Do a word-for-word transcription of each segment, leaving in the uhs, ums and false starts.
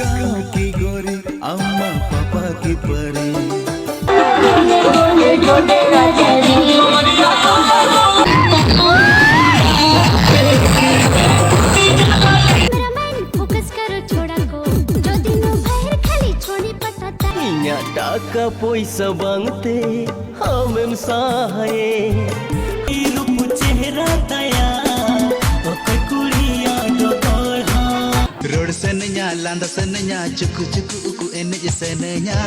गाँव की गोरी, अम्मा पापा की परी। Cameraman, focus करो छोड़ा को, जो दिनों भर खाली छोड़ी पटाता। ᱤᱧᱟᱜ ᱴᱟᱠᱟ ᱯᱚᱭᱥᱟ ᱵᱟᱝᱛᱮ ᱟᱢᱮᱢ ᱥᱟᱦᱟᱭᱮ᱾ ᱨᱩᱯ ᱪᱮᱦᱨᱟ ᱛᱟᱭᱟ ᱚᱠᱚᱭ ᱠᱩᱲᱤᱭᱟᱜ ᱰᱚᱜᱚᱨ ᱦᱚᱸ᱾ ᱨᱚᱲ ᱥᱟᱱᱟᱧᱟ, ᱞᱟᱸᱫᱟ ᱥᱟᱱᱟᱧᱟ, ᱪᱩᱠᱩ ᱪᱩᱠᱩ ᱩᱠᱩ ᱮᱱᱮᱡ ᱥᱟᱱᱟᱧᱟ᱾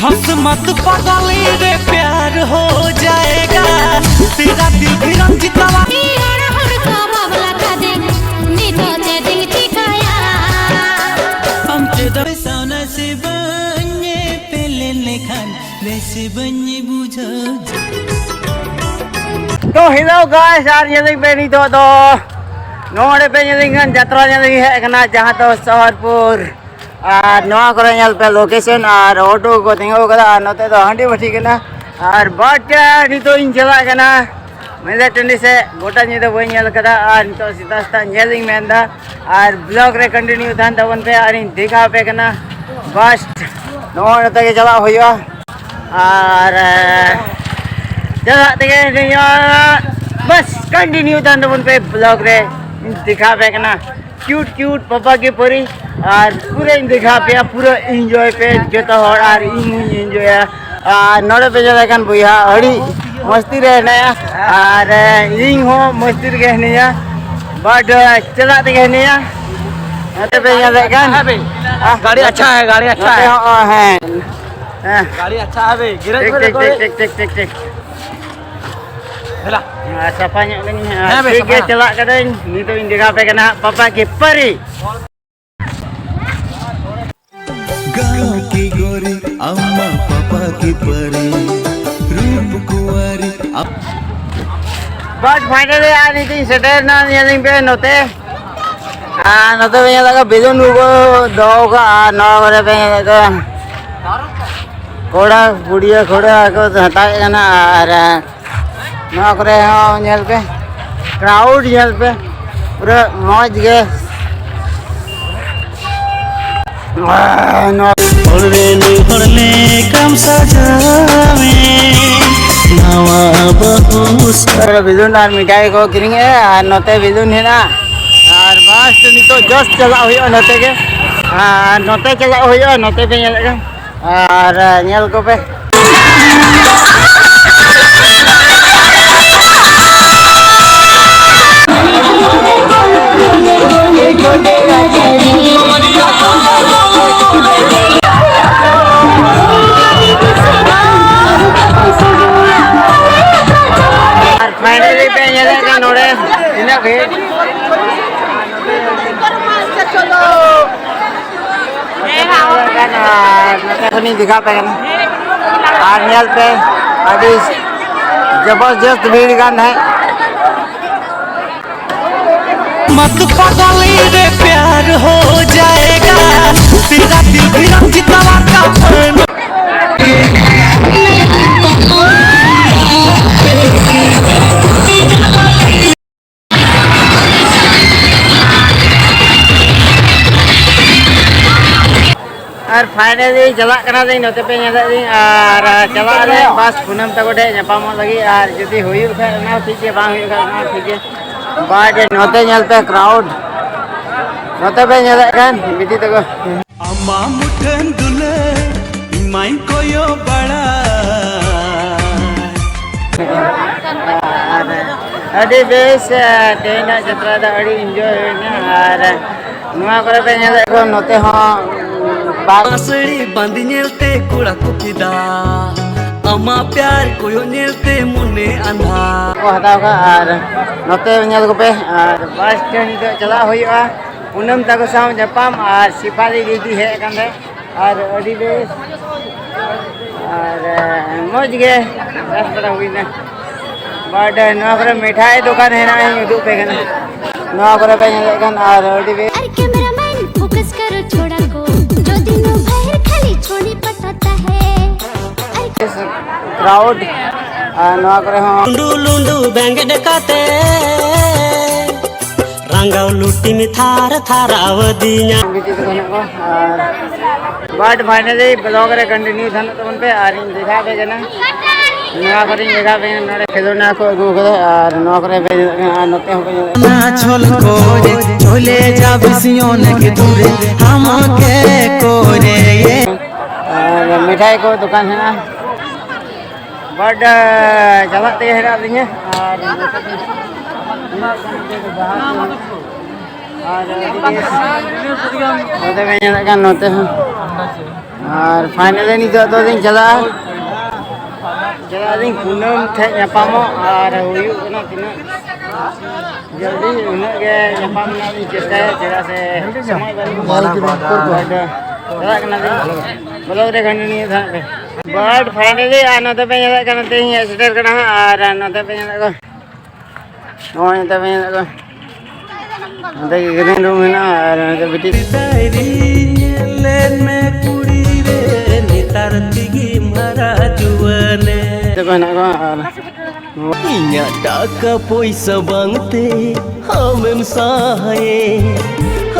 हंस मत पागली रे प्यार हो जाएगा, तेरा दिल भी रंजीत आवाज। ᱦᱚᱲ ᱠᱚ ᱵᱟᱵᱞᱟ ᱠᱟᱫᱮ, ᱱᱤᱛᱚᱜ ᱪᱮᱫ ᱤᱧ ᱪᱤᱠᱟᱹᱭᱟ? ᱟᱢ ᱪᱮᱫᱟᱜ ᱥᱟᱣᱱᱟ ᱥᱮ ᱵᱟᱹᱧ ᱯᱮᱞᱮᱱ ᱞᱮᱠᱷᱟᱱ ᱵᱮᱥ ᱵᱟᱹᱧ ᱵᱩᱡᱷᱟᱹᱣ᱾ ᱛᱚ ᱦᱮᱞᱳ ᱜᱟᱭᱥ, ᱟᱨ ᱧᱮᱞᱤᱧ ᱯᱮ ᱱᱤᱛᱚᱜ ᱫᱚ ᱱᱚᱰᱮ ᱯᱮ ᱧᱮᱞᱤᱧ ᱠᱟᱱ ᱡᱟᱛᱨᱟ ᱧᱮᱞᱤᱧ ᱦᱮᱡ ᱟᱠᱟᱱᱟ, ᱡᱟᱦᱟᱸ ᱫᱚ ᱥᱚᱦᱚᱨᱯᱩᱨ᱾ ᱟᱨ ᱱᱚᱣᱟ ᱠᱚᱨᱮ ᱧᱮᱞ ᱯᱮ ᱞᱳᱠᱮᱥᱚᱱ ᱟᱨ ᱚᱴᱳ ᱠᱚ ᱛᱤᱸᱜᱩ ᱠᱟᱫᱟ ᱟᱨ ᱱᱚᱛᱮ ᱫᱚ ᱦᱟᱺᱰᱤ ᱵᱷᱟᱹᱴᱤ ᱠᱟᱱᱟ᱾ ᱟᱨ ᱵᱟᱴ ᱱᱤᱛᱚᱜ ᱤᱧ ᱪᱟᱞᱟᱜ ᱠᱟᱱᱟ ᱢᱮᱞᱟ ᱴᱟᱺᱰᱤ ᱥᱮᱫ, ᱜᱚᱴᱟ ᱧᱤᱫᱟᱹ ᱵᱟᱹᱧ ᱧᱮᱞ ᱠᱟᱫᱟ᱾ ᱟᱨ ᱱᱤᱛᱚᱜ ᱥᱮᱛᱟᱜ ᱥᱮᱛᱟᱜ ᱧᱮᱞ ᱤᱧ ᱢᱮᱱᱫᱟ, ᱟᱨ ᱵᱞᱚᱜ ᱨᱮ ᱠᱚᱱᱴᱤᱱᱤᱭᱩ ᱛᱟᱦᱮᱱ ᱛᱟᱵᱚᱱ ᱯᱮ᱾ ᱟᱨᱤᱧ ᱫᱮᱠᱷᱟᱣ ᱟᱯᱮ ᱠᱟᱱᱟ ᱵᱟᱥ ᱱᱚᱜᱼᱚᱭ ᱱᱚᱛᱮ ᱜᱮ ᱪᱟᱞᱟᱜ ᱦᱩᱭᱩᱜᱼᱟ᱾ ᱟᱨ ᱪᱟᱞᱟᱜ ᱛᱮᱜᱮ ᱦᱤᱱᱟᱹᱧᱟ, ᱵᱟᱥ ᱠᱚᱱᱴᱤᱱᱤᱭᱩ ᱛᱟᱦᱮᱱ ᱛᱟᱵᱚᱱ ᱯᱮ ᱵᱞᱚᱜ ᱨᱮ, ᱤᱧ ᱫᱮᱠᱷᱟᱣ ᱟᱯᱮ ᱠᱟᱱᱟ᱾ ᱠᱤᱭᱩᱴ ᱠᱤᱭᱩᱴ ᱯᱟᱯᱟ ᱠᱤ ᱯᱟᱨᱤ, ᱟᱨ ᱯᱩᱨᱟᱹᱧ ᱫᱮᱠᱷᱟᱣ ᱯᱮᱭᱟ, ᱯᱩᱨᱟᱹ ᱤᱱᱡᱚᱭ ᱯᱮ ᱡᱚᱛᱚ ᱦᱚᱲ, ᱟᱨ ᱤᱧ ᱦᱚᱸᱧ ᱤᱱᱡᱚᱭᱟ᱾ ᱟᱨ ᱱᱚᱰᱮ ᱯᱮ ᱧᱮᱞᱮ ᱠᱟᱱ ᱵᱚᱭᱦᱟ ᱟᱹᱰᱤ ᱢᱚᱥᱛᱤ ᱨᱮ ᱦᱮᱱᱟᱭᱟ, ᱟᱨ ᱤᱧ ᱦᱚᱸ ᱢᱚᱥᱛᱤ ᱨᱮᱜᱮ ᱦᱤᱱᱟᱹᱧᱟ, ᱵᱟᱴ ᱪᱟᱞᱟᱜ ᱛᱮᱜᱮ ᱦᱤᱱᱟᱹᱧᱟ᱾ ᱱᱚᱛᱮ ᱯᱮ ᱧᱮᱞᱮᱫ ᱠᱟᱱ, ᱦᱮᱸ ᱵᱷᱟᱹᱭ, ᱟᱦ, ᱜᱟᱹᱰᱤ ᱟᱪᱪᱷᱟ ᱦᱮᱸ, ᱜᱟᱹᱰᱤ ᱟᱪᱪᱷᱟ ᱱᱚᱛᱮ ᱦᱮᱸ᱾ ᱦᱚᱸ, ᱦᱮᱸ, ᱦᱮᱸ᱾ ᱜᱟᱹᱰᱤ ᱟᱪᱪᱷᱟ ᱦᱮᱸ ᱵᱷᱟᱹᱭ, ᱜᱤᱨᱟᱹ ᱴᱷᱤᱠ, ᱠᱚᱨᱮ ᱴᱷᱤᱠ, ᱠᱚᱨᱮ᱾ ᱴᱷᱤᱠ, ᱴᱷᱤᱠ, ᱴᱷᱤᱠ, ᱴᱷᱤᱠ, ᱴᱷᱤᱠ᱾ ᱦᱮᱞᱟ᱾ ᱟᱨ ᱥᱟᱯᱷᱟ ᱧᱚᱜ ᱞᱤᱧ, ᱦᱮᱸ ᱵᱮᱥ, ᱴᱷᱤᱠ ᱜᱮ, ᱥᱟᱯᱷᱟ᱾ ᱪᱟᱞᱟᱜ ᱠᱟᱹᱱᱟᱹᱧ, ᱱᱤᱛᱚᱜ ᱤᱧ ᱫᱮᱠᱷᱟᱣ ᱟᱯᱮ ᱠᱟᱱᱟ ᱦᱟᱸᱜ, ᱯᱟᱯᱟ ᱠᱤ ᱯᱟᱨᱤ᱾ गाँव की गोरी, अम्मा पापा की परी, रूप कुंवारी, अप- बस फाइनली यार, ᱱᱤᱛᱚᱜ ᱤᱧ ᱥᱮᱴᱮᱨ ᱮᱱᱟ, ᱧᱮᱞᱤᱧ ᱯᱮ ᱱᱚᱛᱮ᱾ ᱟᱨ ᱱᱚᱛᱮ ᱯᱮ ᱧᱮᱞ ᱠᱟᱜ ᱵᱮᱞᱩᱱ ᱠᱚᱠᱚ ᱫᱚᱦᱚ ᱠᱟᱜᱼᱟ, ᱱᱚᱣᱟ ᱠᱚᱨᱮ ᱯᱮ ᱧᱮᱞ ᱠᱟᱜ ᱠᱚᱲᱟ ᱠᱩᱲᱤᱭᱟᱹ ᱠᱚᱲᱟ ᱠᱚ ᱦᱟᱛᱟᱣᱮᱫ ᱠᱟᱱᱟ᱾ ᱟᱨ ᱱᱚᱣᱟ ᱠᱚᱨᱮ ᱦᱚᱸ ᱧᱮᱞ ᱯᱮ, ᱠᱨᱟᱣᱩᱰ ᱧᱮᱞ ᱯᱮ, ᱯᱩᱨᱟᱹ ᱢᱚᱡᱽ ᱜᱮ᱾ ᱱᱚᱣᱟ ᱦᱚᱲ ᱨᱮ ᱱᱩᱭ ᱦᱚᱲ ᱞᱮᱠᱟᱢ ᱥᱟᱡᱟᱣᱮ, ᱱᱟᱣᱟ ᱵᱟᱹᱦᱩ ᱥᱟ- ᱵᱮᱞᱩᱱ ᱟᱨ ᱢᱤᱴᱷᱟᱭ ᱠᱚ ᱠᱤᱨᱤᱧ ᱮᱫᱼᱟ ᱟᱨ ᱱᱚᱛᱮ ᱵᱮᱞᱩᱱ ᱦᱮᱱᱟᱜᱼᱟ᱾ ᱟᱨ ᱵᱟᱥ ᱱᱤᱛᱚᱜ ᱡᱟᱥᱴ ᱪᱟᱞᱟᱜ ᱦᱩᱭᱩᱜᱼᱟ ᱱᱚᱛᱮ ᱜᱮ, ᱟᱨ ᱱᱚᱛᱮ ᱪᱟᱞᱟᱜ ᱦᱩᱭᱩᱜᱼᱟ, ᱱᱚᱛᱮ ᱯᱮ ᱧᱮᱞᱮᱫ ᱠᱟᱱ, ᱟᱨ ᱧᱮᱞ ᱠᱚᱯᱮ᱾ ᱟᱨ ᱯᱷᱟᱭᱱᱟᱞᱤ ᱯᱮ ᱧᱮᱞᱮᱫ ᱠᱟᱱ ᱱᱚᱰᱮ ᱛᱤᱱᱟᱹᱜ ᱵᱷᱤᱲ᱾ ᱟᱨ ᱱᱚᱛᱮ ᱠᱷᱚᱱᱤᱧ ᱫᱮᱠᱷᱟᱣ ᱯᱮ ᱠᱟᱱᱟ᱾ ᱟᱨ ᱧᱮᱞ ᱯᱮ, ᱟᱹᱰᱤ ᱡᱚᱵᱚᱨᱡᱚᱥᱛ ᱵᱷᱤᱲ ᱠᱟᱱ ᱛᱟᱦᱮᱸᱫ᱾ मत पागल रे प्यार हो जाएगा, तेरा दिल भी रंजीतवा का बन ᱟᱨ ᱯᱷᱟᱭᱱᱟᱞᱤ ᱪᱟᱞᱟᱜ ᱠᱟᱱᱟᱞᱤᱧ, ᱱᱚᱛᱮ ᱯᱮ ᱧᱮᱞᱮᱫ ᱞᱤᱧ, ᱟᱨ ᱪᱟᱞᱟᱜ ᱟᱞᱮ ᱵᱟᱥ ᱯᱩᱱᱟᱢ ᱛᱟᱠᱚ ᱴᱷᱮᱱ ᱧᱟᱯᱟᱢᱚᱜ ᱞᱟᱹᱜᱤᱫ, ᱟᱨ ᱡᱩᱫᱤ ᱦᱩᱭᱩᱜ ᱠᱷᱟᱱ ᱚᱱᱟ ᱦᱚᱸ ᱴᱷᱤᱠ ᱜᱮᱭᱟ, ᱵᱟᱝ ᱦᱩᱭᱩᱜ ᱠᱷᱟᱱ ᱚᱱᱟ ᱦᱚᱸ ᱴᱷᱤᱠ ᱜᱮᱭᱟ᱾ ᱵᱟᱴ ᱱᱚᱛᱮ ᱧᱮᱞ ᱯᱮ ᱠᱨᱟᱣᱩᱰ, ᱱᱚᱛᱮ ᱯᱮ ᱧᱮᱞᱮᱫ ᱠᱟᱱ ᱵᱤᱴᱤ ᱛᱟᱠᱚ᱾ ᱟᱢᱟᱜ ᱢᱩᱴᱷᱟᱹᱱ ᱫᱩᱞᱟᱹᱲ ᱤᱧ ᱢᱟᱧ ᱠᱚᱭᱚᱜ ᱵᱟᱲᱟ᱾ ᱟᱨ ᱟᱹᱰᱤ ᱵᱮᱥ, ᱛᱮᱦᱮᱧᱟᱜ ᱡᱟᱛᱨᱟ ᱫᱚ ᱟᱹᱰᱤ ᱤᱱᱡᱚᱭ ᱦᱩᱭᱱᱟ᱾ ᱟᱨ ᱱᱚᱣᱟ ᱠᱚᱨᱮ ᱯᱮ ᱧᱮᱞᱮᱫ ᱠᱚ, ᱱᱚᱛᱮ ᱦᱚᱸ ᱵᱟᱥ ᱥᱟᱹᱲᱤ ᱵᱟᱸᱫᱮ ᱧᱮᱞᱛᱮ ᱠᱚᱲᱟ ᱠᱚ ᱯᱷᱤᱫᱟ, ᱟᱢᱟᱜ ᱯᱭᱟᱨ ᱠᱚᱭᱚᱜ ᱧᱮᱞᱛᱮ ᱢᱚᱱᱮ ᱟᱸᱫᱷᱟ᱾ ᱠᱚ ᱦᱟᱛᱟᱣ ᱠᱟᱜᱼᱟ᱾ ᱟᱨ ᱱᱚᱛᱮ ᱧᱮᱞ ᱠᱚᱯᱮ, ᱟᱨ ᱵᱟᱥ ᱥᱴᱮᱱᱰ ᱱᱤᱛᱚᱜ ᱪᱟᱞᱟᱜ ᱦᱩᱭᱩᱜᱼᱟ᱾ ᱯᱩᱱᱟᱢ ᱛᱟᱠᱚ ᱥᱟᱶ ᱧᱟᱯᱟᱢ ᱟᱨ ᱥᱤᱯᱷᱟᱞᱤ ᱫᱤᱫᱤ ᱦᱮᱡ ᱟᱠᱟᱱ ᱛᱟᱦᱮᱸᱫ᱾ ᱟᱨ ᱟᱹᱰᱤ ᱵᱮᱥ ᱟᱨ ᱢᱚᱡᱽ ᱜᱮ ᱪᱟᱥ ᱵᱟᱲᱟ ᱦᱩᱭᱱᱟ᱾ ᱵᱟᱴ ᱱᱚᱣᱟ ᱠᱚᱨᱮ ᱢᱤᱴᱷᱟᱭ ᱫᱚᱠᱟᱱ ᱦᱮᱱᱟᱜᱼᱟ, ᱤᱧ ᱩᱫᱩᱜ ᱯᱮ ᱠᱟᱱᱟ᱾ ᱱᱚᱣᱟ ᱠᱚᱨᱮ ᱯᱮ ᱧᱮᱞᱮᱫ ᱠᱟᱱ ᱟᱨ ᱟᱹᱰᱤ ᱵᱮᱥ᱾ अरे कैमरामैन फोकस करो छोड़ा को, जो दिनों भर खाली छोड़ी पटाता है। अरे ᱠᱨᱟᱣᱩᱰ ᱟᱨ ᱱᱚᱣᱟ ᱠᱚᱨᱮ ᱦᱚᱸ ᱞᱩᱸᱰᱩ ᱞᱩᱸᱰᱩ ᱵᱮᱸᱜᱮᱫ ᱠᱟᱛᱮ ᱨᱟᱸᱜᱟᱣ ᱞᱩᱴᱤᱢ ᱛᱷᱟᱨ ᱛᱷᱟᱨᱟᱣ ᱫᱤᱧᱟ᱾ ᱢᱤᱫᱴᱤᱡ ᱫᱚ ᱵᱟᱹᱱᱩᱜ ᱠᱚᱣᱟ᱾ ᱟᱨ but finally vlog ᱨᱮ continue ᱛᱟᱦᱮᱱ ᱛᱟᱵᱚᱱ ᱯᱮ, ᱟᱨ ᱤᱧ ᱫᱮᱠᱷᱟᱣ ᱟᱯᱮ ᱠᱟᱱᱟ᱾ ᱱᱚᱣᱟ ᱠᱚᱨᱮᱧ ᱫᱮᱠᱷᱟᱣ ᱟᱯᱮ ᱠᱟᱱᱟ, ᱱᱚᱰᱮ ᱠᱷᱮᱞᱳᱱᱟ ᱠᱚ ᱟᱹᱜᱩ ᱠᱟᱫᱟ, ᱟᱨ ᱱᱚᱣᱟ ᱠᱚᱨᱮ ᱯᱮ ᱧᱮᱞ ᱠᱟᱱᱟ, ᱟᱨ ᱱᱚᱛᱮ ᱦᱚᱸᱯᱮ ᱧᱮᱞ ᱠᱟᱱᱟ᱾ ᱟᱨ ᱢᱤᱴᱷᱟᱭ ᱠᱚ ᱫᱚᱠᱟᱱ ᱦᱮᱱᱟᱜᱼᱟ᱾ But ᱪᱟᱞᱟᱜ ᱛᱮᱜᱮ ᱦᱮᱱᱟᱜ ᱞᱤᱧᱟ᱾ ᱟᱨ ᱟᱨ ᱟᱹᱰᱤ ᱵᱮᱥ᱾ ᱱᱚᱛᱮ ᱵᱮᱱ ᱧᱮᱞᱮᱫ ᱠᱟᱱ ᱱᱚᱛᱮ ᱦᱚᱸ᱾ ᱟᱨ finally ᱱᱤᱛᱚᱜ ᱫᱚ ᱞᱤᱧ ᱪᱟᱞᱟᱜᱼᱟ᱾ ᱪᱟᱞᱟᱜ ᱟᱹᱞᱤᱧ ᱯᱩᱱᱟᱹᱢ ᱴᱷᱮᱡ ᱧᱟᱯᱟᱢᱚᱜ, ᱟᱨ ᱦᱩᱭᱩᱜ ᱠᱟᱱᱟ ᱛᱤᱱᱟᱹᱜ ᱡᱚᱞᱫᱤ ᱩᱱᱟᱹᱜ ᱜᱮ ᱧᱟᱯᱟᱢ ᱨᱮᱱᱟᱜ ᱞᱤᱧ ᱪᱮᱥᱴᱟᱭᱟ, ᱪᱮᱫᱟᱜ ᱥᱮ ᱥᱚᱢᱚᱭ ᱵᱟᱹᱱᱩᱜ᱾ ᱪᱟᱞᱟᱜ ᱠᱟᱱᱟ ᱞᱤᱧ᱾ Vlog ᱨᱮ continue ᱛᱟᱦᱮᱱ ᱯᱮ᱾ But finally ᱟᱨ ᱱᱚᱛᱮ ᱯᱮ ᱧᱮᱞᱮᱫ ᱠᱟᱱᱟ, ᱛᱮᱦᱮᱧ ᱦᱮᱡ ᱥᱮᱴᱮᱨ ᱠᱟᱱᱟ ᱦᱟᱸᱜ, ᱟᱨ ᱱᱚᱛᱮ ᱯᱮ ᱧᱮᱞᱮᱫ ᱠᱚ, ᱱᱚᱜᱼᱚᱭ ᱱᱚᱛᱮ ᱯᱮ ᱧᱮᱞᱮᱫ ᱠᱚ, ᱱᱚᱛᱮ ᱜᱮ green room ᱢᱮᱱᱟᱜᱼᱟ, ᱟᱨ ᱱᱚᱛᱮ ᱵᱤᱴᱤ ᱰᱟᱭᱨᱤ ᱧᱮᱞ ᱞᱮᱱ ᱢᱮ ᱠᱩᱲᱤ ᱨᱮ, ᱱᱮᱛᱟᱨ ᱛᱮᱜᱮᱢ ᱦᱟᱨᱟ ᱡᱩᱣᱟᱹᱱᱮ᱾ ᱱᱚᱛᱮ ᱠᱚ ᱦᱮᱱᱟᱜ ᱠᱚᱣᱟ, ᱟᱨ ᱤᱧᱟᱜ ᱴᱟᱠᱟ ᱯᱚᱭᱥᱟ ᱵᱟᱝᱛᱮ ᱟᱢᱮᱢ ᱥᱟᱦᱟᱭᱮ,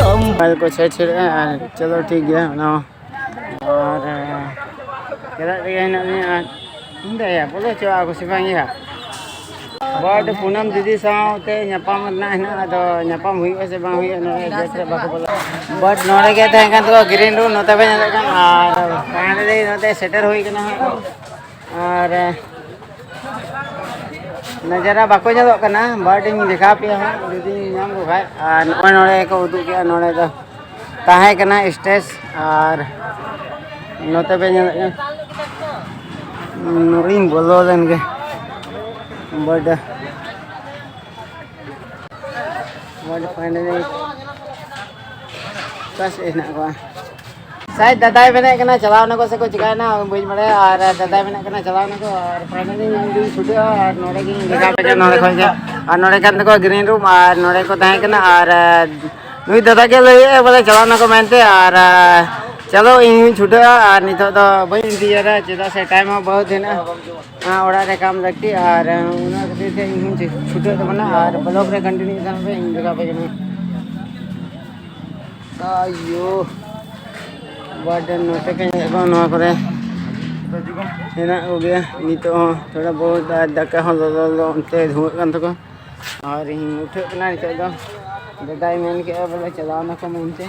ᱟᱢ ᱢᱳᱵᱟᱭᱤᱞ ᱠᱚ ᱪᱷᱮᱲ ᱪᱷᱮᱲᱮᱜᱼᱟ, ᱟᱨ ᱪᱚᱞᱚ ᱴᱷᱤᱠ ᱜᱮᱭᱟ, ᱚᱱᱟ ᱦᱚᱸ᱾ ᱟᱨ ᱪᱮᱫᱟᱜ ᱛᱮᱜᱮ ᱦᱮᱱᱟᱜ ᱞᱤᱧᱟ, ᱟᱨ ᱤᱧ ᱫᱚ ᱭᱟ ᱵᱚᱞᱚ ᱦᱚᱪᱚᱣᱟᱜᱼᱟ ᱠᱚ ᱥᱮ ᱵᱟᱝ ᱭᱟ? But ᱯᱩᱱᱟᱹᱢ ᱫᱤᱫᱤ ᱥᱟᱶᱛᱮ ᱧᱟᱯᱟᱢ ᱨᱮᱱᱟᱜ ᱦᱮᱱᱟᱜᱼᱟ, ᱟᱫᱚ ᱧᱟᱯᱟᱢ ᱦᱩᱭᱩᱜᱼᱟ ᱥᱮ ᱵᱟᱝ ᱦᱩᱭᱩᱜᱼᱟ, ᱱᱚᱰᱮ gate ᱨᱮ ᱵᱟᱠᱚ ᱵᱚᱞᱚ᱾ But ᱱᱚᱰᱮ ᱜᱮ ᱛᱟᱦᱮᱸ ᱠᱟᱱ ᱛᱟᱠᱚᱣᱟ green room, ᱱᱚᱛᱮ ᱯᱮ ᱧᱮᱞᱮᱫ ᱠᱟᱱ, ᱟᱨ finally ᱱᱚᱛᱮ ᱥᱮᱴᱮᱨ ᱦᱩᱭ ᱠᱟᱱᱟ ᱦᱟᱸᱜ᱾ ᱟᱨ ᱱᱟᱡᱟᱨᱟ ᱵᱟᱠᱚ ᱧᱮᱞᱚᱜ ᱠᱟᱱᱟ, but ᱤᱧ ᱫᱮᱠᱷᱟᱣ ᱯᱮᱭᱟ ᱦᱟᱸᱜ ᱡᱩᱫᱤᱧ ᱧᱟᱢ ᱠᱚ ᱠᱷᱟᱡ᱾ ᱟᱨ ᱱᱚᱜᱼᱚᱭ ᱱᱚᱰᱮ ᱠᱚ ᱩᱫᱩᱜ ᱠᱮᱜᱼᱟ, ᱱᱚᱰᱮ ᱫᱚ ᱛᱟᱦᱮᱸ ᱠᱟᱱᱟ stage, ᱟᱨ ᱱᱚᱛᱮ ᱯᱮ ᱧᱮᱞᱮᱫ ᱠᱟᱱ ᱱᱚᱰᱮᱧ ᱵᱚᱞᱚ ᱞᱮᱱ ᱜᱮ, but but finally ᱚᱠᱟ ᱥᱮᱫ ᱦᱮᱱᱟᱜ ᱠᱚᱣᱟ? ᱥᱟᱭ ᱫᱟᱫᱟᱭ ᱢᱮᱱᱮᱫ ᱠᱟᱱᱟ ᱪᱟᱞᱟᱣ ᱱᱟᱠᱚ ᱥᱮ ᱠᱚ ᱪᱤᱠᱟᱭᱱᱟ, ᱵᱟᱹᱧ ᱵᱟᱲᱟᱭᱟ᱾ ᱟᱨ ᱫᱟᱫᱟᱭ ᱢᱮᱱᱮᱫ ᱠᱟᱱᱟ ᱪᱟᱞᱟᱣ ᱱᱟᱠᱚ, ᱟᱨ finally ᱤᱧ ᱫᱩᱧ ᱪᱷᱩᱴᱟᱹᱜᱼᱟ᱾ ᱟᱨ ᱱᱚᱰᱮ ᱜᱤᱧ ᱫᱮᱠᱷᱟᱣ ᱟᱯᱮ ᱠᱟᱱᱟ, ᱱᱚᱰᱮ ᱠᱷᱚᱱ ᱜᱮ᱾ ᱟᱨ ᱱᱚᱰᱮ ᱠᱟᱱ ᱛᱟᱠᱚᱣᱟ green room, ᱟᱨ ᱱᱚᱰᱮ ᱠᱚ ᱛᱟᱦᱮᱸ ᱠᱟᱱᱟ᱾ ᱟᱨ ᱱᱩᱭ ᱫᱟᱫᱟ ᱜᱮ ᱞᱟᱹᱭᱮᱫᱼᱟ ᱵᱚᱞᱮ ᱪᱟᱞᱟᱣ ᱱᱟᱠᱚ ᱢᱮᱱᱛᱮ᱾ ᱟᱨ ᱪᱚᱞᱚ, ᱤᱧ ᱦᱚᱸᱧ ᱪᱷᱩᱴᱟᱹᱜᱼᱟ, ᱟᱨ ᱱᱤᱛᱚᱜ ᱫᱚ ᱵᱟᱹᱧ ᱤᱫᱤᱭᱟᱫᱟ, ᱪᱮᱫᱟᱜ ᱥᱮ time ᱦᱚᱸ ᱵᱚᱦᱩᱛ ᱦᱮᱱᱟᱜᱼᱟ᱾ ᱚᱲᱟᱜ ᱨᱮ ᱠᱟᱢ ᱞᱟᱹᱠᱛᱤ, ᱟᱨ ᱚᱱᱟ ᱠᱷᱟᱹᱛᱤᱨ ᱛᱮ ᱤᱧ ᱦᱚᱸᱧ ᱪᱷᱩᱴᱟᱹᱜ ᱛᱟᱵᱚᱱᱟ᱾ ᱟᱨ vlog ᱨᱮ continue ᱛᱟᱦᱮᱱ ᱯᱮ, ᱤᱧ ᱫᱮᱠᱷᱟᱣ ᱟᱯᱮ ᱠᱟᱹᱱᱟᱹᱧ᱾ ᱟᱭᱳ, ᱵᱟᱨ ᱰᱮᱢ ᱱᱚᱛᱮ ᱠᱚ ᱧᱮᱞᱮᱫ ᱠᱚᱣᱟ, ᱱᱚᱣᱟ ᱠᱚᱨᱮ ᱦᱮᱱᱟᱜ ᱠᱚᱜᱮᱭᱟ ᱱᱤᱛᱚᱜ ᱦᱚᱸ᱾ ᱛᱷᱚᱲᱟ ᱵᱚᱦᱩᱛ ᱟᱨ ᱫᱟᱠᱟ ᱦᱚᱸ ᱞᱚᱞᱚ ᱞᱚᱞᱚ ᱚᱱᱛᱮ ᱫᱷᱩᱣᱟᱹᱜ ᱠᱟᱱ ᱛᱟᱠᱚᱣᱟ᱾ ᱟᱨ ᱤᱧ ᱩᱴᱷᱟᱹᱜ ᱠᱟᱱᱟ ᱱᱤᱛᱚᱜ ᱫᱚ᱾ ᱫᱟᱫᱟᱭ ᱢᱮᱱ ᱠᱮᱜᱼᱟ ᱵᱚᱞᱮ ᱪᱟᱞᱟᱣ ᱱᱟᱠᱚ ᱢᱮᱱᱛᱮ᱾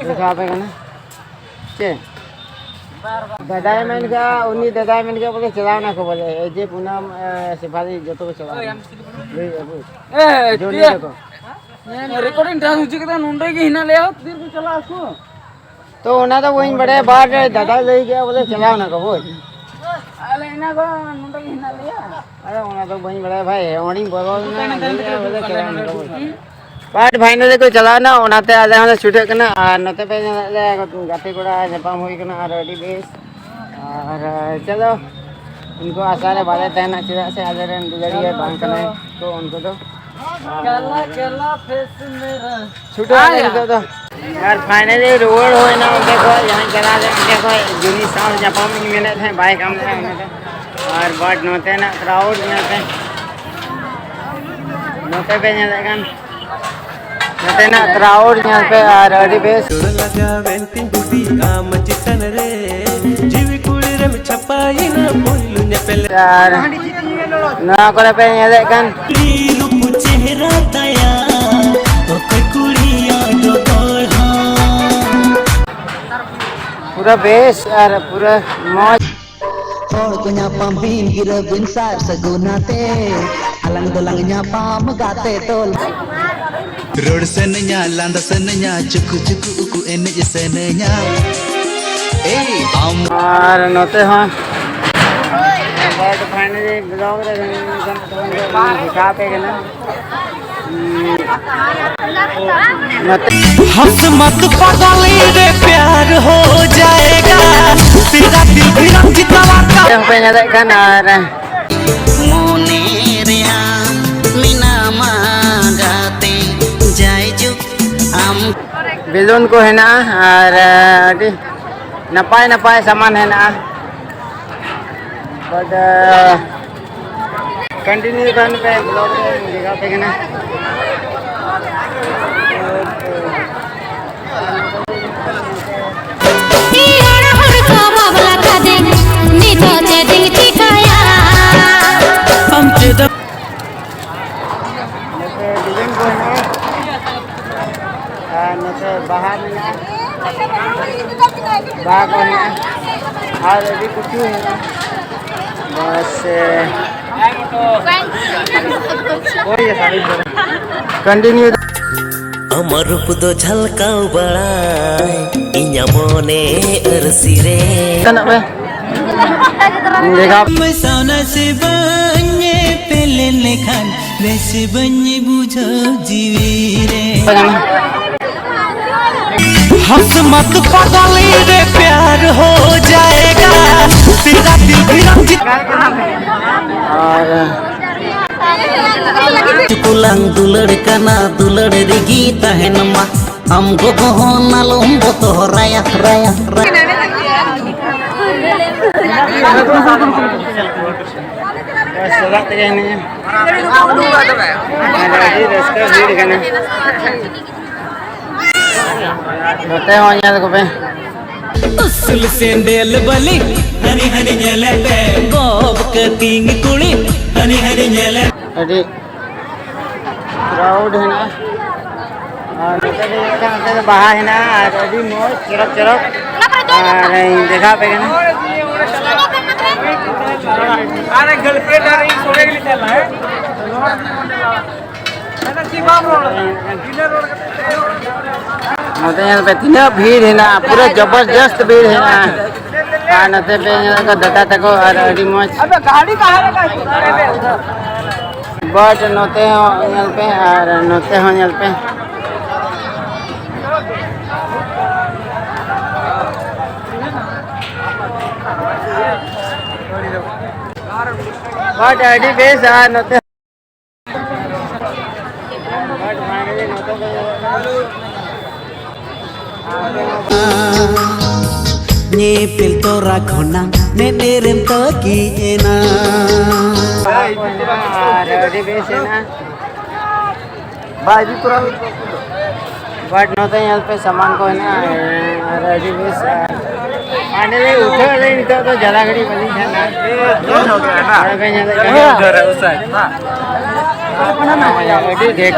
ᱫᱮᱠᱷᱟᱣ ᱟᱯᱮ ᱠᱟᱱᱟ᱾ ᱪᱮᱫ? ᱫᱟᱫᱟᱭ ᱢᱮᱱ ᱠᱮᱜᱼᱟ, ᱩᱱᱤ ᱫᱟᱫᱟᱭ ᱢᱮᱱ ᱠᱮᱜᱼᱟ ᱵᱚᱞᱮ ᱪᱟᱞᱟᱣ ᱱᱟᱠᱚ ᱵᱚᱞᱮ, ᱮ ᱡᱮ ᱯᱩᱱᱟᱢ, ᱮ, ᱥᱮᱯᱷᱟᱞᱤ ᱡᱚᱛᱚ ᱠᱚ ᱪᱟᱞᱟᱣ ᱱᱟ᱾ ᱞᱟᱹᱭ ᱟᱹᱜᱩ᱾ ᱮ, ᱡᱚᱱᱤ ᱛᱤᱭᱟ᱾ ᱛᱟᱠᱚ᱾ ᱨᱮᱠᱚᱨᱰᱤᱝ ᱰᱟᱱᱥ ᱦᱚᱪᱚ ᱠᱮᱫᱟ, ᱱᱚᱸᱰᱮ ᱜᱮ ᱦᱮᱱᱟᱜ ᱞᱮᱭᱟ, ᱛᱤᱨ ᱠᱚ ᱪᱟᱞᱟᱜ ᱟᱠᱚ᱾ ᱛᱚ ᱚᱱᱟ ᱫᱚ ᱵᱟᱹᱧ ᱵᱟᱲᱟᱭᱟ, but ᱫᱟᱫᱟ ᱞᱟᱹᱭ ᱠᱮᱜᱼᱟ ᱵᱚᱞᱮ ᱪᱟᱞᱟᱣ ᱱᱟᱠᱚ, ᱵᱩᱡᱽ᱾ ᱟᱞᱮ ᱮᱱᱟ ᱠᱚ ᱱᱚᱸᱰᱮ ᱜᱮ ᱦᱮᱱᱟᱜ ᱞᱮᱭᱟ᱾ ᱟᱫᱚ ᱚᱱᱟ ᱫᱚ ᱵᱟᱹᱧ ᱵᱟᱲᱟᱭᱟ ᱵᱷᱟᱭ, ᱚᱸᱰᱮᱧ ᱵᱚᱞᱚ ᱞᱮᱱᱟ, ᱛᱟᱭᱱᱚᱢ ᱛᱟᱭᱱᱚᱢ ᱞᱟᱹᱭ ᱛᱮᱠᱚ ᱠᱮᱜᱼᱟ ᱵᱚᱞᱮ ᱛᱩᱫᱩᱜ ᱠᱟᱱᱟ ᱪᱟᱞᱟᱣ ᱱᱚᱸᱰᱮ ᱱᱟᱠᱚ, ᱠᱚ᱾ ᱵᱩᱡᱽ᱾ But finally ᱠᱚ ᱪᱟᱞᱟᱣ ᱮᱱᱟ, ᱚᱱᱟᱛᱮ ᱟᱞᱮ ᱦᱚᱸᱞᱮ ᱪᱷᱩᱴᱟᱹᱜ ᱠᱟᱱᱟ᱾ ᱟᱨ ᱱᱚᱛᱮ ᱯᱮ ᱧᱮᱞᱮᱫ ᱞᱮᱭᱟ, ᱜᱟᱛᱮ ᱠᱚᱲᱟ ᱧᱟᱯᱟᱢ ᱦᱩᱭ ᱠᱟᱱᱟ, ᱟᱨ ᱟᱹᱰᱤ ᱵᱮᱥ᱾ ᱟᱨ ᱪᱚᱞᱚ, ᱩᱱᱠᱩ ᱟᱥᱟ ᱨᱮ ᱵᱟᱞᱮ ᱛᱟᱦᱮᱱᱟ, ᱪᱮᱫᱟᱜ ᱥᱮ ᱟᱞᱮᱨᱮᱱ ᱫᱩᱞᱟᱹᱲᱤᱭᱟᱹ ᱵᱟᱝ ᱠᱟᱱᱟᱭ ᱠᱚ ᱩᱱᱠᱩ ᱫᱚ᱾ ᱠᱟᱞᱟ ᱠᱟᱞᱟ ᱯᱷᱮᱥ ᱢᱮᱨᱟ᱾ ᱪᱷᱩᱴᱟᱹᱣ ᱟᱞᱮ ᱱᱤᱛᱚᱜ ᱫᱚ᱾ ᱟᱨ finally ᱨᱩᱣᱟᱹᱲ ᱦᱩᱭᱱᱟ ᱚᱱᱛᱮ ᱠᱷᱚᱡ, ᱡᱟᱦᱟᱸᱧ ᱪᱟᱞᱟᱣ ᱞᱮᱱ ᱚᱱᱛᱮ ᱠᱷᱚᱡ, ᱡᱩᱱᱤ ᱥᱟᱶ ᱧᱟᱯᱟᱢ ᱤᱧ ᱢᱮᱱᱮᱫ ᱛᱟᱦᱮᱸᱫ, ᱵᱟᱭ ᱠᱟᱢ ᱞᱮᱫᱟ ᱚᱱᱟ ᱫᱚ᱾ ᱟᱨ but ᱱᱚᱛᱮᱱᱟᱜ crowd ᱧᱮᱞ ᱯᱮ, ᱱᱚᱛᱮ ᱯᱮ ᱧᱮᱞᱮᱫ ᱠᱟᱱ, ᱱᱚᱛᱮᱱᱟᱜ crowd ᱧᱮᱞ ᱯᱮ, ᱟᱨ ᱟᱹᱰᱤ ᱵᱮᱥ᱾ ᱡᱳᱲ ᱞᱟᱜᱟᱣᱮᱱ ᱛᱤᱧ ᱵᱩᱰᱤ ᱟᱢ ᱪᱮᱛᱟᱱ ᱨᱮ, ᱡᱤᱣᱤ ᱠᱩᱲᱤ ᱨᱮᱢ ᱪᱷᱟᱯᱟᱭᱮᱱᱟ ᱯᱳᱭᱞᱳ ᱧᱮᱯᱮᱞ ᱨᱮ᱾ ᱟᱨ ᱱᱚᱣᱟ ᱠᱚᱨᱮ ᱯᱮ ᱧᱮᱞᱮᱫ ᱠᱟᱱ ᱨᱩᱯ ᱪᱮᱦᱨᱟ ᱛᱟᱭᱟ, ᱚᱠᱚᱭ ᱠᱩᱲᱤᱭᱟᱜ ᱰᱚᱜᱚᱨ ᱦᱚᱸ᱾ ᱯᱩᱨᱟᱹ ᱵᱮᱥ ᱟᱨ ᱯᱩᱨᱟᱹ ᱢᱚᱡᱽ᱾ ᱦᱚᱲ ᱠᱚ ᱧᱟᱯᱟᱢ ᱵᱤᱱ, ᱜᱤᱨᱟᱹ ᱵᱤᱱ ᱥᱟᱨ ᱥᱟᱹᱜᱩᱱ ᱟᱛᱮ, ᱟᱞᱟᱝ ᱫᱚᱞᱟᱝ ᱧᱟᱯᱟᱢ ᱜᱟᱛᱮ ᱫᱚᱞ᱾ ᱨᱚᱲ ᱥᱟᱱᱟᱧᱟ, ᱞᱟᱸᱫᱟ ᱥᱟᱱᱟᱧᱟ, ᱪᱩᱠᱩ ᱪᱩᱠᱩ ᱩᱠᱩ ᱮᱱᱮᱡ ᱥᱟᱱᱟᱧᱟ᱾ ᱮᱭ ᱟᱢ᱾ ᱟᱨ ᱱᱚᱛᱮ ᱦᱚᱸ but finally vlog ᱨᱮ ᱫᱮᱠᱷᱟᱣ ᱟᱯᱮ ᱠᱟᱱᱟ᱾ ᱱᱚᱛᱮ ᱦᱚᱸᱥ ᱢᱟᱛ ᱯᱟᱜᱟᱞᱤ ᱨᱮ ᱯᱭᱟᱨ ᱦᱳ ᱡᱟᱭᱮᱜᱟ, ᱛᱮᱨᱟ ᱫᱤᱞ ᱵᱷᱤ ᱨᱟᱢ ᱡᱤᱛᱟᱣᱟ ᱠᱟ᱾ ᱯᱮ ᱧᱮᱞᱮᱫ ᱠᱟᱱ ᱟᱨ ᱢᱚᱱᱮ ᱨᱮᱭᱟᱜ ᱢᱮᱱᱟᱢᱟ ᱜᱟᱛᱮ, ᱡᱟᱭᱡᱩᱜᱽ ᱟᱢ᱾ ᱵᱮᱞᱩᱱ ᱠᱚ ᱦᱮᱱᱟᱜᱼᱟ ᱟᱨ ᱟᱹᱰᱤ ᱱᱟᱯᱟᱭ ᱱᱟᱯᱟᱭ ᱥᱟᱢᱟᱱ ᱦᱮᱱᱟᱜᱼᱟ᱾ But continue ᱛᱟᱦᱮᱱ ᱯᱮ, vlog ᱨᱮ ᱫᱮᱠᱷᱟᱣ ᱟᱯᱮ ᱠᱟᱱᱟ᱾ ᱱᱚᱛᱮ ᱵᱟᱦᱟ ᱢᱮᱱᱟᱜᱼᱟ, ᱵᱟᱦᱟ ᱠᱚ ᱢᱮᱱᱟᱜᱼᱟ, ᱟᱨ ᱟᱹᱰᱤ ᱠᱤᱪᱷᱩ ᱢᱮᱱᱟᱜᱼᱟ᱾ ᱵᱟᱥ, ᱮ, continue᱾ ᱟᱢᱟᱜ ᱨᱩᱯ ᱫᱚ ᱡᱷᱟᱞᱠᱟᱣ ᱵᱟᱲᱟᱭ ᱤᱧᱟᱹᱜ ᱢᱚᱱᱮ ᱟᱹᱨᱥᱤ ᱨᱮ᱾ ᱥᱮᱱᱚᱜ ᱢᱮ᱾ ᱫᱮᱠᱷᱟ᱾ ᱟᱢ ᱥᱟᱶ ᱱᱟᱥᱮ ᱵᱟᱹᱧ ᱧᱮᱯᱮᱞ ᱞᱮᱱᱠᱷᱟᱱ ᱵᱮᱥ ᱵᱟᱹᱧ ᱵᱩᱡᱷᱟᱹᱣ ᱡᱤᱣᱤ ᱨᱮ᱾ हम मत पागल रे प्यार हो जाएगा, तेरा दिल भी रंजित। ᱟᱨ ᱪᱩᱠᱩᱞᱟᱝ ᱫᱩᱞᱟᱹᱲ ᱠᱟᱱᱟ, ᱫᱩᱞᱟᱹᱲ ᱨᱮᱜᱮ ᱛᱟᱦᱮᱱ ᱢᱟ᱾ ᱟᱢ ᱜᱚᱜᱚ ᱦᱚᱸ ᱟᱞᱚᱢ ᱵᱚᱛᱚᱨᱟᱭᱟ, ᱨᱟᱭᱟ, ᱨᱟᱭᱟ᱾ ᱥᱟᱞᱟᱜ ᱛᱮᱜᱮ ᱦᱮᱱᱟᱹᱧᱟ᱾ ᱟᱹᱰᱤ ᱨᱟᱹᱥᱠᱟᱹ ᱵᱷᱤᱲ ᱠᱟᱱᱟ᱾ ᱱᱚᱛᱮ ᱦᱚᱸ ᱧᱮᱞ ᱠᱚᱯᱮ᱾ ᱩᱥᱩᱞ ᱥᱮᱸᱰᱮᱞ ᱵᱟᱹᱞᱤ, ᱦᱟᱹᱱᱤ ᱦᱟᱹᱱᱤ ᱧᱮᱞᱮ ᱯᱮ᱾ ᱜᱚᱵ ᱠᱟᱹᱴᱤᱝ ᱠᱩᱲᱤ, ᱦᱟᱹᱱᱤ ᱦᱟᱹᱱᱤ ᱧᱮᱞᱮ᱾ ᱟᱹᱰᱤ crowd ᱦᱮᱱᱟᱜᱼᱟ᱾ ᱟᱨ ᱱᱚᱛᱮ ᱫᱚ ᱦᱩᱭᱩᱜ ᱠᱟᱱᱟ, ᱱᱚᱛᱮ ᱫᱚ ᱵᱟᱦᱟ ᱦᱮᱱᱟᱜᱼᱟ ᱟᱨ ᱟᱹᱰᱤ ᱢᱚᱡᱽ ᱪᱚᱨᱚᱠ ᱪᱚᱨᱚᱠ᱾ ᱟᱨ ᱤᱧ ᱫᱮᱠᱷᱟᱣ ᱟᱯᱮ ᱠᱟᱱᱟ᱾ ᱟᱨ girlfriend ᱟᱨ ᱤᱧ ᱥᱚᱸᱜᱮ ᱜᱮᱞᱤᱧ ᱪᱟᱞᱟᱜᱼᱟ, ᱦᱮᱸ? ᱱᱚᱛᱮ ᱧᱮᱞ ᱯᱮ ᱛᱤᱱᱟᱹᱜ ᱵᱷᱤᱲ ᱦᱮᱱᱟᱜᱼᱟ, ᱯᱩᱨᱟᱹ ᱡᱚᱵᱚᱨᱡᱚᱥᱛ ᱵᱷᱤᱲ ᱦᱮᱱᱟᱜᱼᱟ᱾ ᱟᱨ ᱱᱚᱛᱮ ᱯᱮ ᱧᱮᱞ ᱠᱚ ᱫᱟᱫᱟ ᱛᱟᱠᱚ ᱟᱨ ᱟᱹᱰᱤ ᱢᱚᱡᱽ᱾ But ᱱᱚᱛᱮ ᱦᱚᱸ ᱧᱮᱞ ᱯᱮ ᱟᱨ ᱱᱚᱛᱮ ᱦᱚᱸ ᱧᱮᱞ ᱯᱮ᱾ But ᱟᱹᱰᱤ ᱵᱮᱥ ᱟᱨ ᱱᱚᱛᱮ ᱧᱮᱯᱮᱞ ᱛᱚᱨᱟ ᱠᱷᱚᱱᱟᱜ ᱢᱮᱫ ᱨᱮᱢ ᱛᱟᱹᱠᱤᱡ ᱮᱱᱟ᱾ ᱟᱨ ᱟᱹᱰᱤ ᱵᱮᱥ ᱮᱱᱟ᱾ ᱵᱟᱭ ᱤᱫᱤ ᱛᱚᱨᱟ ᱞᱮᱫ ᱠᱚᱣᱟ ᱩᱱᱠᱩ ᱫᱚ᱾ But ᱱᱚᱛᱮ ᱧᱮᱞ ᱯᱮ ᱥᱟᱢᱟᱱ ᱠᱚ ᱦᱮᱱᱟᱜᱼᱟ, ᱟᱨ ᱟᱹᱰᱤ ᱵᱮᱥ, ᱟᱨ finally ᱩᱴᱷᱟᱹᱜ ᱟᱞᱮ ᱱᱤᱛᱚᱜ ᱫᱚ ᱡᱟᱞᱟᱜᱟᱹᱲᱤ ᱵᱟᱹᱞᱤᱧ ᱛᱟᱦᱮᱱᱟ᱾ ᱱᱚᱰᱮ ᱯᱮ ᱧᱮᱞᱮᱫ ᱠᱟᱱᱟ᱾ ᱟᱹᱰᱤ ᱰᱷᱮᱨ᱾